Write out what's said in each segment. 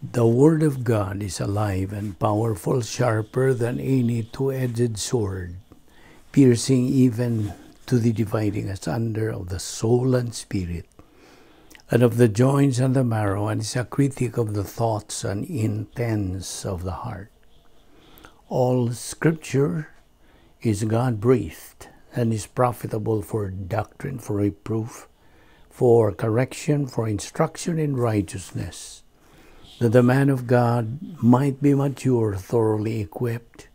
The Word of God is alive and powerful, sharper than any two-edged sword, piercing even to the dividing asunder of the soul and spirit, and of the joints and the marrow, and is a critic of the thoughts and intents of the heart. All Scripture is God-breathed and is profitable for doctrine, for reproof, for correction, for instruction in righteousness, that the man of God might be mature, thoroughly equipped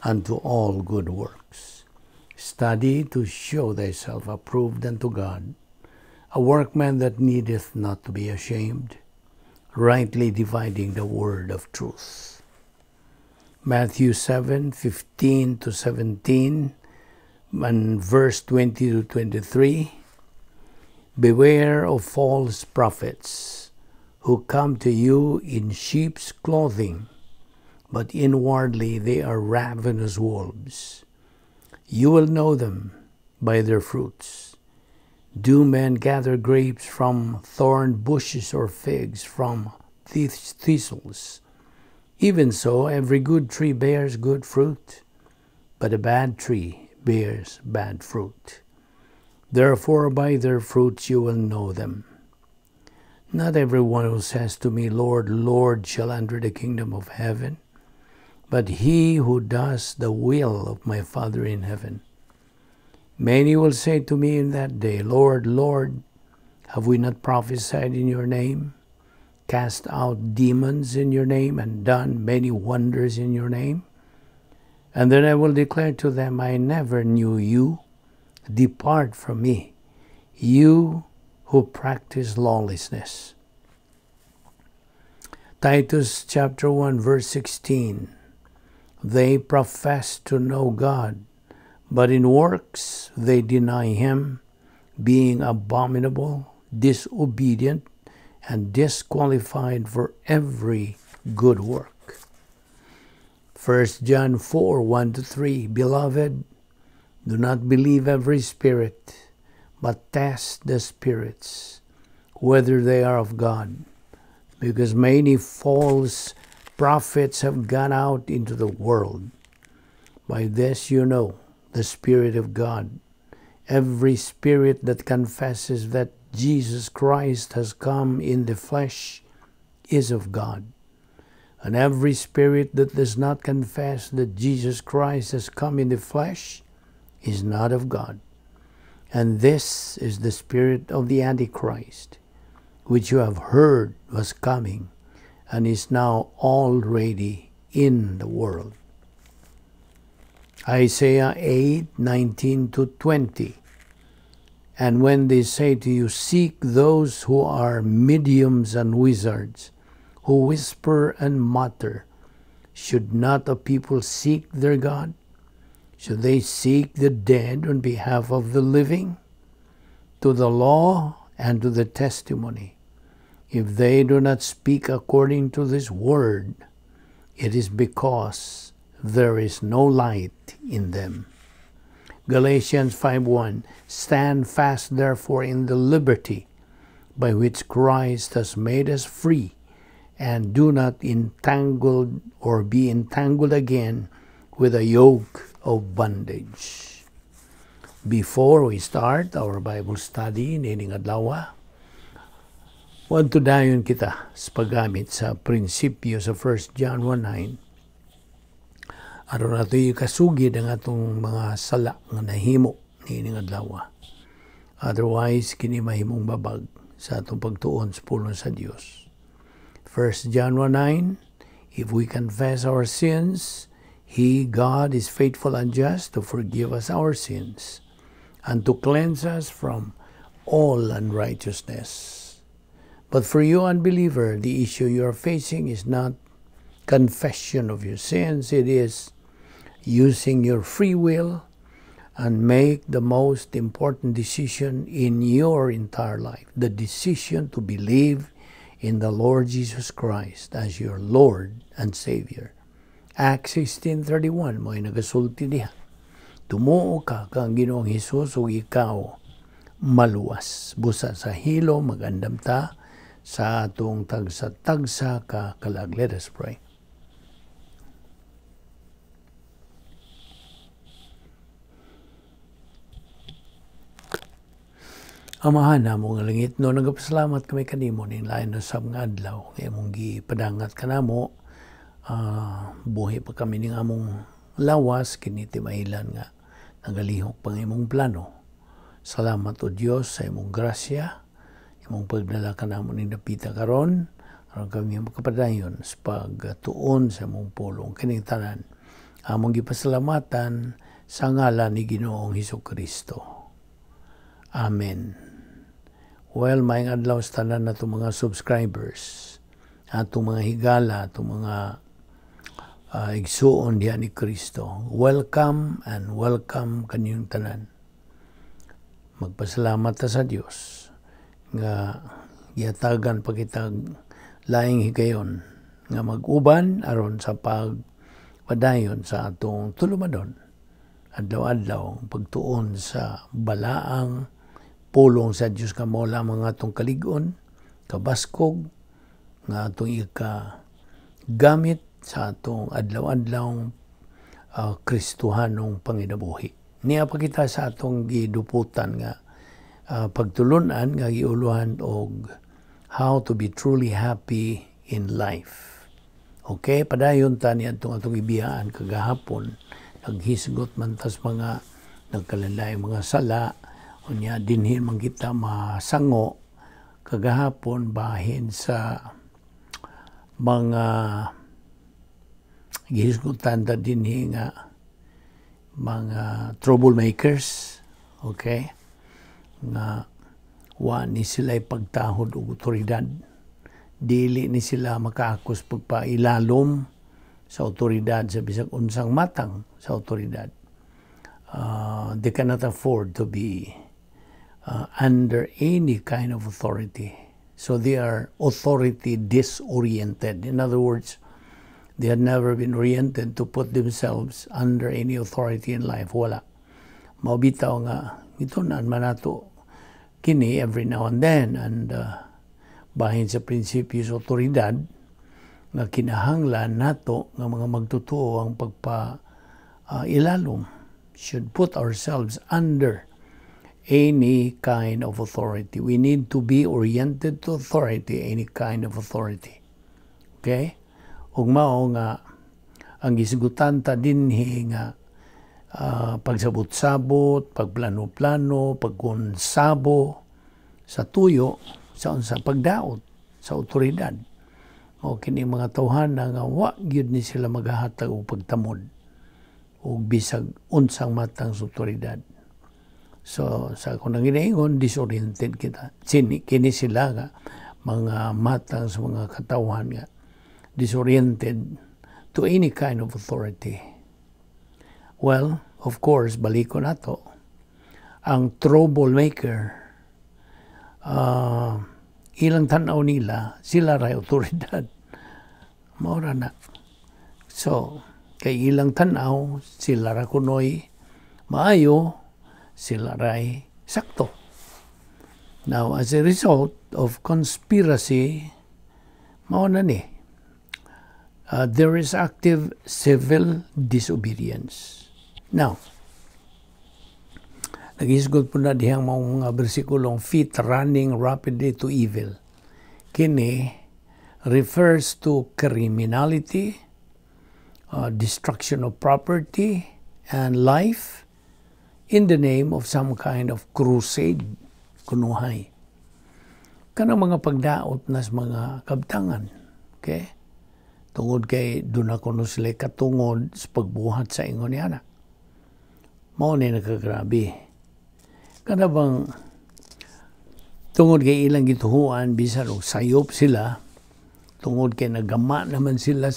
unto all good works. Study to show thyself approved unto God, a workman that needeth not to be ashamed, rightly dividing the word of truth. Matthew 7:15 to 17 and verse 20 to 23. Beware of false prophets who come to you in sheep's clothing, but inwardly they are ravenous wolves. You will know them by their fruits. Do men gather grapes from thorn bushes or figs from thistles? Even so, every good tree bears good fruit, but a bad tree bears bad fruit. Therefore, by their fruits you will know them. Not every one who says to me, 'Lord, Lord,' shall enter the kingdom of heaven, but he who does the will of my Father in heaven. Many will say to me in that day, 'Lord, Lord, have we not prophesied in your name, cast out demons in your name, and done many wonders in your name?' And then I will declare to them, 'I never knew you. Depart from me, you who practice lawlessness.'" Titus chapter 1 verse 16. They profess to know God, but in works they deny him, being abominable, disobedient, and disqualified for every good work. 1 John 4, 1 to 3. Beloved, do not believe every spirit, but test the spirits, whether they are of God, because many false prophets have gone out into the world. By this you know the Spirit of God. Every spirit that confesses that Jesus Christ has come in the flesh is of God. And every spirit that does not confess that Jesus Christ has come in the flesh is not of God. And this is the spirit of the Antichrist, which you have heard was coming and is now already in the world. Isaiah 8:19 to 20. And when they say to you, 'Seek those who are mediums and wizards, who whisper and mutter,' should not a people seek their God? Should they seek the dead on behalf of the living? To the law and to the testimony. If they do not speak according to this word, it is because there is no light in them." Galatians 5:1. Stand fast therefore in the liberty by which Christ has made us free, and do not entangle or be entangled again with a yoke of bondage. Before we start our Bible study nining adlaw, moadto dayon kita sa paggamit sa prinsipyo sa 1 John 1:9 aron ato ikasugid ang atong mga sala nga nahimo niining adlaw. Otherwise, kini mahimong babag sa atong pagtuon sa pulong sa Dios. 1 John 1:9. If we confess our sins, He, God, is faithful and just to forgive us our sins and to cleanse us from all unrighteousness. But for you, unbeliever, the issue you are facing is not confession of your sins, it is using your free will and make the most important decision in your entire life, the decision to believe in the Lord Jesus Christ as your Lord and Savior. Acts 16:31 mo'y nagasulti diha. Tumuo ka kang Ginoong Hesus ug ikaw maluwas. Busa sa hilo magandam ta. Sa atong tagsa-tagsa ka kalag. Let us pray. Amahan namo nga langit, no, nagapasalamat kami kanimo ning lain usab nga adlaw nga imong gipadangat kanamo. Buhi pa kami ning among lawas kini timahilan nga nagalihok pang imong plano. Salamat o Dios sa imong grasya, imong pagdala kanamo ning dapita karon, aron kami makapadayon sa pagtuon sa imong pulong kining tanan. Among gipasalamatan sa ngalan ni Ginoong Hesukristo. Amen. Well, maayong adlaw sa tanan nato mga subscribers, atong mga higala, atong mga igsuon diha ni Kristo. Welcome and welcome kaninyong tanan. Magpasalamat ta sa Dios nga gihatagan pa kitag laing higayon nga mag-uban aron sa pagpadayon sa atong tulumanon. Adlaw-adlaw pagtuon sa balaang pulong sa Dios nga mao lamang atong kalig-on, kabaskog nga atong ika-gamit sa atong adlaw-adlaw Kristohanong panginabuhi. Niya pa kita sa atong giduputan nga pagtulunan nga giuluhan og how to be truly happy in life. Okay, padayon ta ni atong atong ibiyaan kagahapon, naghisgot man tas mga nagkalalay mga sala. Unya dinhi man kita masango kagahapon bahin sa mga gihisgutan ta dinhi nga mga troublemakers, okay, nga wa ni sila pagtahod og otoridad, dili ni sila makaakos pagpailalom sa otoridad sa bisag unsang matang sa otoridad. They cannot afford to be under any kind of authority. So they are authority disoriented. In other words, they had never been oriented to put themselves under any authority in life. Wala. Mao bitaw nga gitun-an man nato kini every now and then, and bahin sa prinsipyo sa otoridad nga kinahanglan nato nga mga magtotoo ang pagpa ilalom, should put ourselves under any kind of authority. We need to be oriented to authority, any kind of authority. Okay? Ug mao nga ang gisgutan ta dinhi nga pagsabot-sabot, pagplano-plano, pagkonsabo sa tuyo sa unsa pagdaot sa otoridad. O kini mga tawhana nga wa gyud ni sila maghahatag og pagtamod og bisag unsang matang sa otoridad. So, sa akong nanginaingon, disoriented kita. Kini sila nga, mga matang sa mga katawhan nga, disoriented to any kind of authority. Well, of course, baliko na to. Ang troublemaker, ilang tanaw nila, sila ray otoridad. Maura na. So, kay ilang tanaw, sila ra kunoy maayo, sila ray sakto. Now, as a result of conspiracy, mao na ni, there is active civil disobedience. Now, naghisgot po na dihang mga versikulong feet running rapidly to evil. Kini refers to criminality, destruction of property and life in the name of some kind of crusade kunuhay. Kanang mga pagdaot nas mga kabtangan. Okay? Tungod kay doon ako no sila katungod sa pagbuhat sa ingon niya na. Mao ni nagkagrabe. Kana bang tungod kay ilang gituhuan bisan og sayop sila, tungod kay nagama naman sila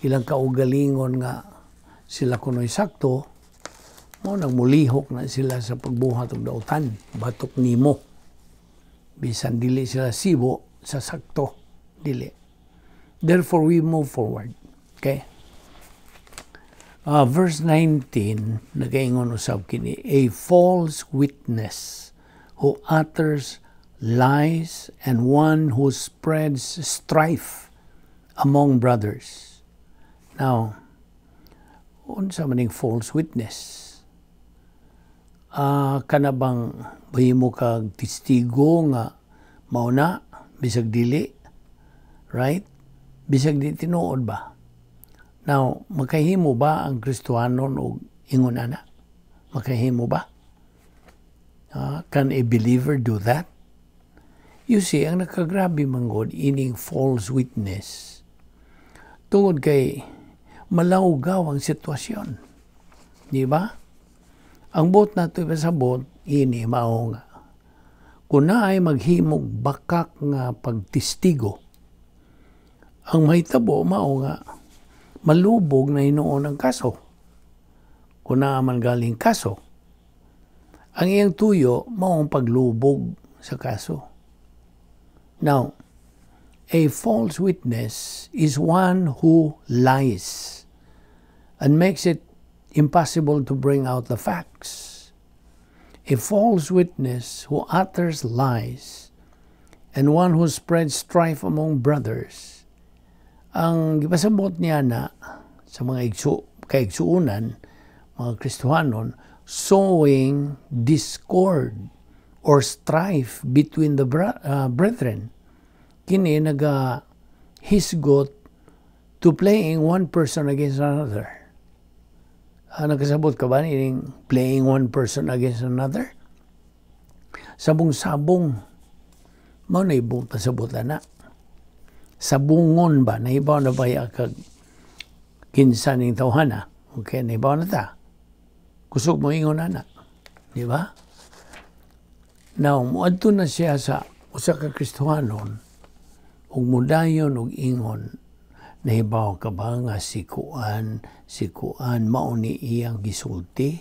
ilang kaugalingon nga sila kunoy sakto, mao nang mulihok na sila sa pagbuhat og dautan, batok nimo. Bisan dili sila sibo sa sakto, dili. Therefore, we move forward. Okay? Verse 19, nagaingon usab kini, a false witness who utters Lies and one who spreads strife among brothers. Now, unsa maning false witness? Kana bang mahimo kag testigo nga mao na bisag dili, right? Bisag di tinuod ba? Now, makahimo ba ang Kristohanon og ingon ana? Makahimo ba? Can a believer do that? You see, ang nakagrabe manggod ining false witness. Tungod kay malawgaw ang sitwasyon. Di ba? Ang buot nato ipasabot, ini mao nga kung naay maghimog bakak nga pagtestigo, ang mahitabo mao nga malubog na hinuon ang kaso. Kung naa man galing kaso, ang iyang tuyo mao ang paglubog sa kaso. Now, a false witness is one who lies and makes it impossible to bring out the facts. A false witness who utters lies and one who spreads strife among brothers. Ang gipasabot niya na sa mga kaigsuunan, mga Kristohanon, sowing discord or strife between the brethren. Kini naga hisgot to playing one person against another. Nakasabot ka ba ining playing one person against another? Sabong-sabong. Mao na ibong pasabot na. Sabungon ba? Nahibaw na ba kag kinsa ning tawhana? Okay, nahibaw na ta. Kusog mo ingon na. Di ba? Now, muadto na siya sa usa ka Kristohanon ug mudayon og ingon, "Nahibaw ka ba nga si kuan mao ni iyang gisulti?"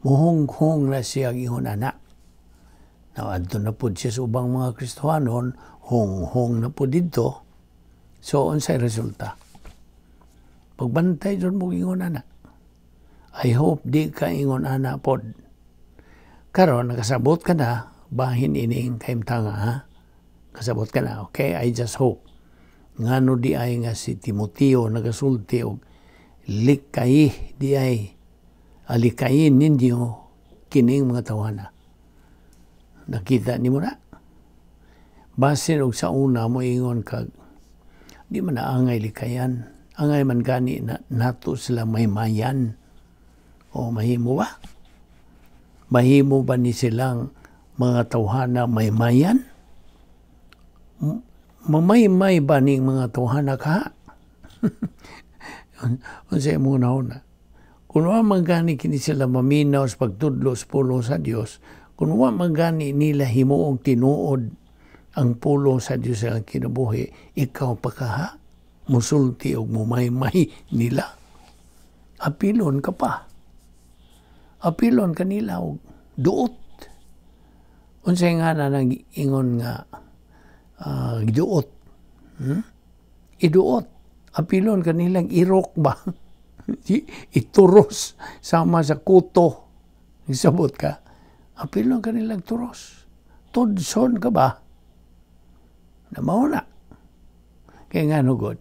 Muhunghong na siya ingon ana. Now, adto na pud siya sa ubang mga Kristohanon, honghong na pud didto. So, unsay resulta? Pagbantay jud mo ingon ana. I hope di ka ingon ana pod. Karon nakasabot ka na bahin ining kahimtanga, ha. Kasabot ka na, okay? I just hope. Ngano di ay nga si Timoteo nagasulti og likayi di ay alikayin ninyo kining mga tawhana. Nakita nimo na? Basin og sa una mo ingon kag di man na angay likayan. Angay man gani na nato sila maymayan. O mahimo ba? Mahimo ba ni silang mga tawhana maymayan? Mamaymay ba ning mga tawhana ka? Unsa imong una? Kung wa man gani kini sila maminaw sa pagtudlo sa pulong sa Dios, kung wa man gani nila himuong tinuod ang pulong sa Dios sa kinabuhi, ikaw pa kaha musulti og mumaymay nila. Apilon ka pa. Apilon ka nila og duot. Unsay nga na nang ingon nga duot? Iduot. Apilon kanilang irok ba? Ituros sama sa kuto. Isabot ka. Apilon kanilang turos. Tudson ka ba? Na mao na. Kaya nga no god,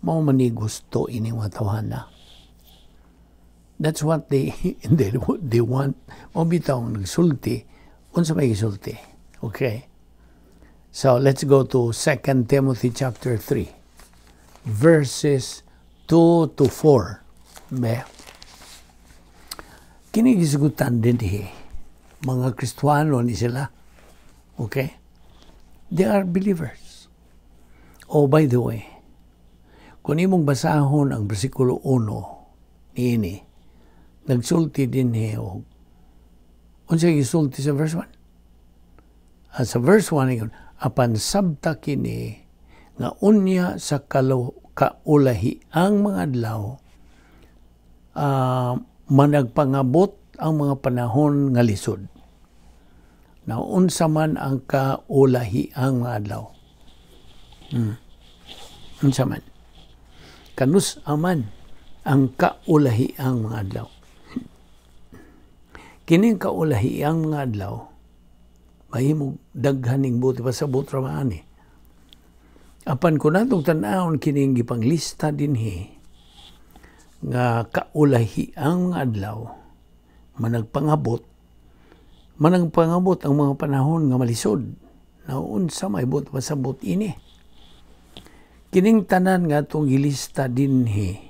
mao man ni gusto ini mga tawhana. That's what they want. Mao bitaw nagsulti. Unsa may gisulti? Okay. So let's go to 2 Timothy chapter 3, verses 2 to 4. Be. Kini gisgutan din mga Kristuano ni sila. Okay? They are believers. Oh, by the way, kung imong basahon ang bersikulo 1 niini, nagsulti din og unsa gisulti sa verse 1? Sa verse 1 ingon, apan sabta kini nga unya sa kaulahi ang mga adlaw, managpangabot ang mga panahon nga lisod. Now, unsa man ang kaulahi ang mga adlaw? Unsa man? Kanus aman ang kaulahi ang mga adlaw? Kining kaulahi ang mga adlaw, Mahimong daghan ning buot ipasabot ra man ani. Apan kung atong tan-awon kining gipanglista dinhi nga kaulahi ang mga adlaw managpangabot ang mga panahon nga malisod na unsa may buot pasabot ini. Kining tanan nga atong gilista dinhi,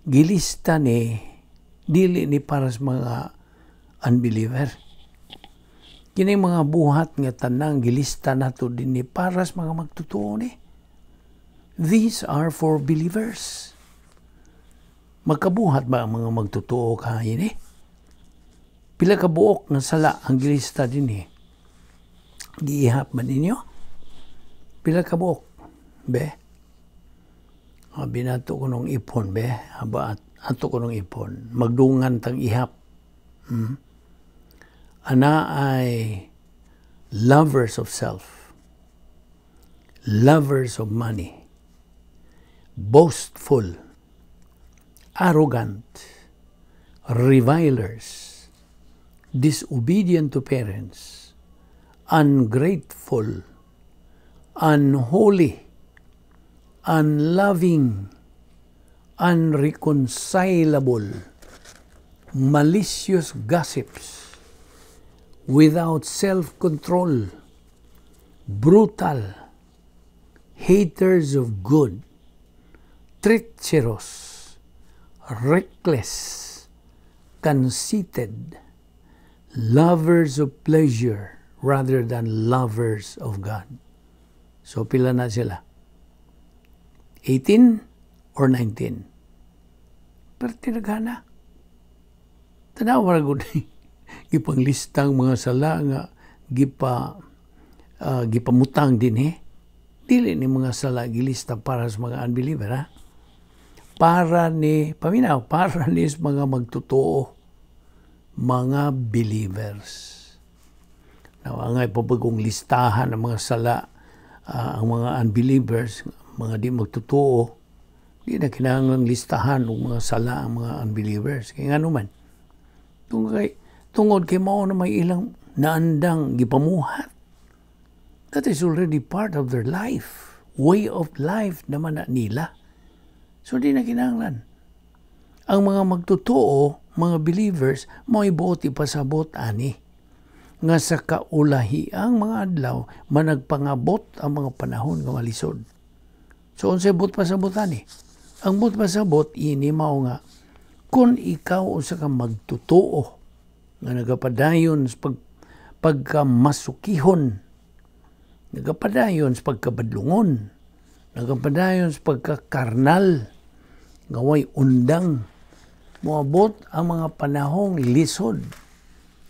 gilista ni dili ni para sa mga unbeliever. Kini mga buhat nga tanang gilista nato dinhi para sa mga magtotoo ni. These are for believers. Magkabuhat ba ang mga magtotoo kahayin eh? Pila ka buok nga sala ang gilista dinhi? Giihap man ninyo? Pila ka buok? Be? Binato ko nung ipon, be. Aba, ato ko nung ipon. Magdungan tag ihap. Ana ay lovers of self, lovers of money, boastful, arrogant, revilers, disobedient to parents, ungrateful, unholy, unloving, unreconcilable, malicious gossips, without self-control, brutal, haters of good, treacherous, reckless, conceited, lovers of pleasure rather than lovers of God. So pila na sila? 18 or 19? Pero tinagana. Tanawa ra gud gipanglistang mga sala nga gipamutang din eh. Dili ni mga sala gilista para sa mga unbeliever, ha? Para ni, paminaw, para ni sa mga magtotoo, mga believers. Now, ang pabagong listahan ng mga sala, ang mga unbelievers, mga di magtotoo, di na kinahanglang listahan og mga sala ang mga unbelievers. Kaya nga naman, tungod kay mao na may ilang naandang gipamuhat. That is already part of their life. Way of life naman na nila. So di na kinahanglan. Ang mga magtotoo, mga believers, mo'y buot ipasabot ani nga sa kaulahi ang mga adlaw managpangabot ang mga panahon nga malisod. So unsay buot pasabot ani? Ang buot pasabot ini mao nga kung ikaw usa ka magtotoo nga nagapadayon sa pagkamasukihon, nagapadayon sa pagkabadlungon, nagapadayon sa pagkakarnal, nga way undang, moabot ang mga panahong lisod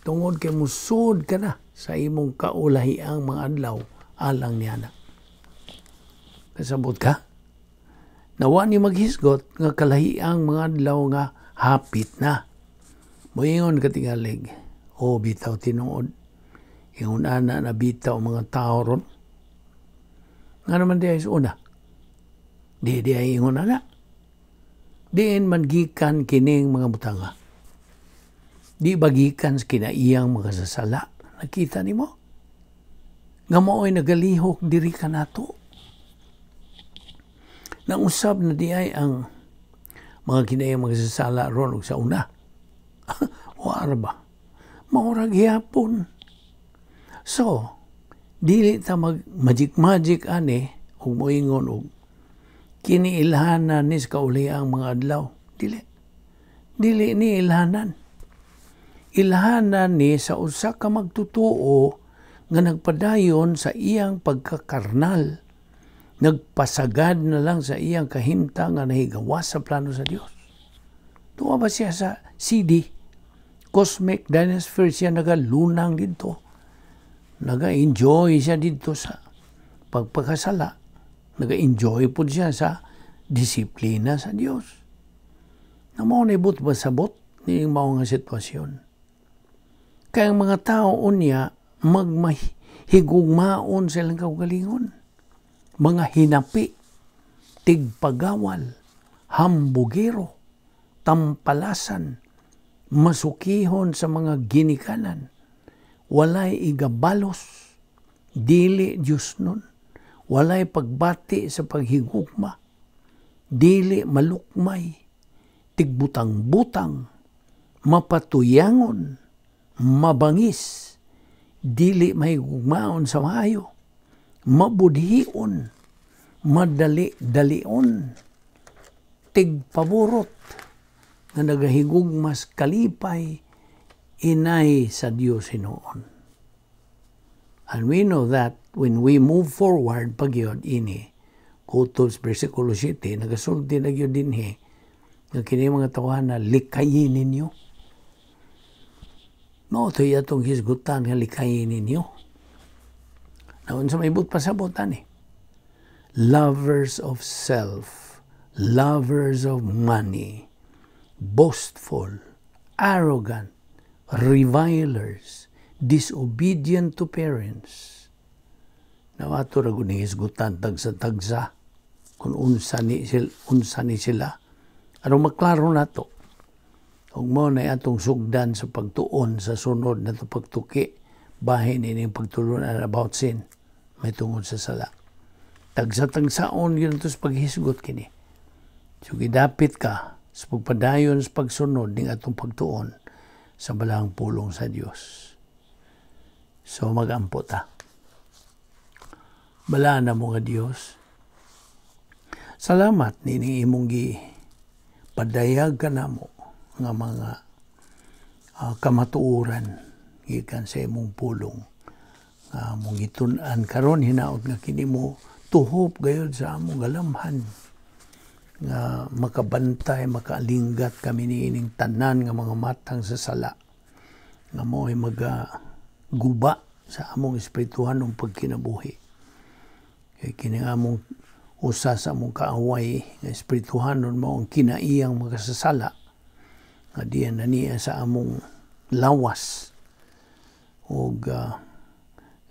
tungod kay musud ka na sa imong kaulahiang mga adlaw alang niana. Kasabot ka? Nawa ni maghisgot nga kalahiang mga adlaw nga hapit na. Moingon katingalig, o bitaw tinuod. Ingon ana na bitaw mga tao ron. Nga naman di ay una. Di di ay ingon ana. Diin man gikan kining mga butanga. Di bagikan sa kinaiyang mga sasala. Nakita nimo? Nga mao'y nagalihok diri kanato. Nausab na di ay ang mga kinaiyang mga sasala ron og sa una. Wara ba? Maurag gihapon. So, dili ta mag magic-magic ani ug moingon og kini ilhanan ni sa kauliang mga adlaw. Dili. Dili ni ilhanan. Ilhanan ni sa usa ka magtotoo nga nagpadayon sa iyang pagkakarnal, nagpasagad na lang sa iyang kahimtang nga nahigawas sa plano sa Dios. Tuwa ba siya sa CD? Cosmic Dinosphere siya nagalunang dito. Naga-enjoy siya dito sa pagpakasala. Naga-enjoy po siya sa disiplina sa Dios. Na mao na ibot ba sabot ni mao nga sitwasyon. Kaya ang mga tao unya magmahigugmaon sa ilang kaugalingon. Mga hinapi, tigpagawal, hambugero, tampalasan, masukihon sa mga ginikanan, Walay igabalos, dili Diyos nun, walay pagbati sa paghigugma, dili malukmay, tigbutang-butang, mapatuyangon, mabangis, dili mahigugmaon sa maayo, mabudhion, madali-dalion, tigpaborot, nga nagahigugmas kalipay, inay sa Dios hinuon. And we know that when we move forward pagyod ini, kutob versikulo 7, nagasulti na gyud dinhi, nga kini mga tawhana likayin ninyo. Mao to atong hisgutan nga likayin ninyo. Naon sa may pasabot ani? Lovers of self, lovers of money, boastful, arrogant, revilers, disobedient to parents. Nawato ra gud ni hisgutan tagsa-tagsa kung unsa ni sila. Aron maklaro nato. Ug mo na atong sugdan sa pagtuon sa sunod na to pagtuki bahin ining pagtulunan about sin may tungod sa sala. Tagsa-tagsaon yun to sa paghisgot kini. So gidapit ka sa pagpadayon sa pagsunod ning atong pagtuon sa balahang pulong sa Dios. So magampo ta. Balaan mo nga Dios. Salamat nining imong gi padayag kanamo nga mga kamatuoran gikan sa imong pulong nga among gitun-an karon. Hinaot nga kini mo tuhop gayud sa among galamhan nga makabantay, makaalinggat kami niining tanan nga mga matang sa sala nga mo'y magaguba sa among espirituhanong pagkinabuhi. Kay kini among usa sa among kaaway nga espirituhanon mao ang kinaiyang makasasala nga diyan na niya sa among lawas, ug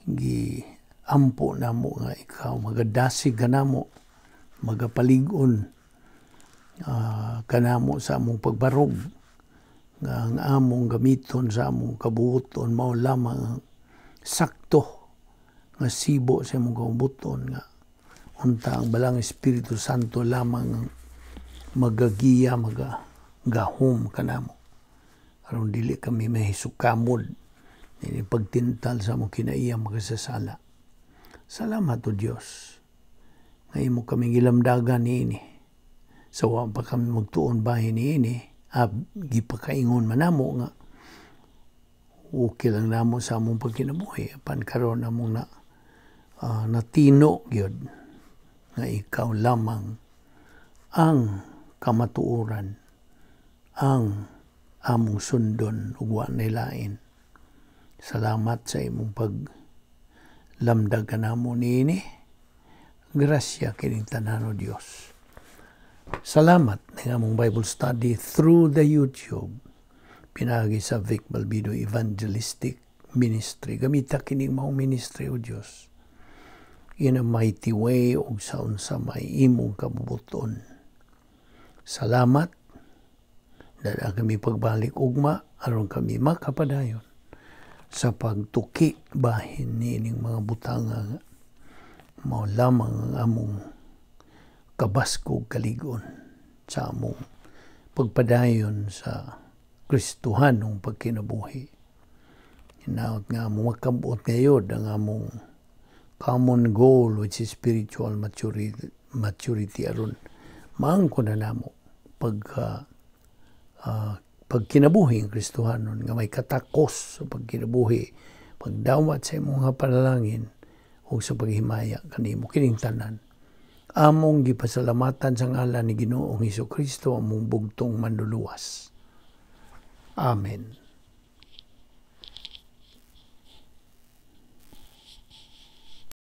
gi ampo namo nga ikaw magadasig kanamo, magapalig-on kanamo sa among pagbarog, nga ang among gamiton sa among kabuoton mao lamang ang sakto nga sibo sa among kabuoton, nga unta ang Balaang Espiritu Santo lamang ang magagiya, magagahom kanamo aron dili kami mahisukamod ini pagtintal sa among kinaiyang makasasala. Salamat, O Dios, nga imo kami gilamdagan niini. Sa wa pa kami magtuon bahin niini, gipakaingon man namo nga okay lang namo sa among pagkinabuhi. Apan karon among na natino gyud nga ikaw lamang ang kamatuoran, ang among sundon ug wa lain. Salamat sa imong pag lamdag kanamo niini. Grasya kining tanan, O Dios. Salamat ng among Bible study through the YouTube. Pinagi sa Vic Balbido Evangelistic Ministry. Gamita kining maong ministry, O Dios, in a mighty way ug sa unsa may imong kabubuton. Salamat. Dala kami pagbalik ugma aron kami makapadayon sa pagtuki bahin niining mga butanga nga mao lamang ang among kabaskog kalig-on sa among pagpadayon sa Kristohanong pagkinabuhi. Hinaot nga among makabot ngayon ang among common goal, which is spiritual maturity, aron maangko na namo pagka pagkinabuhi ang Kristohanon nga may katakos sa pagkinabuhi, pagdawat sa imong mga panalangin o sa paghimaya kanimo. Kining tanan among gipasalamatan sa ngalan ni Ginoong Hesus Kristo, among bugtong Manluluwas. Amen.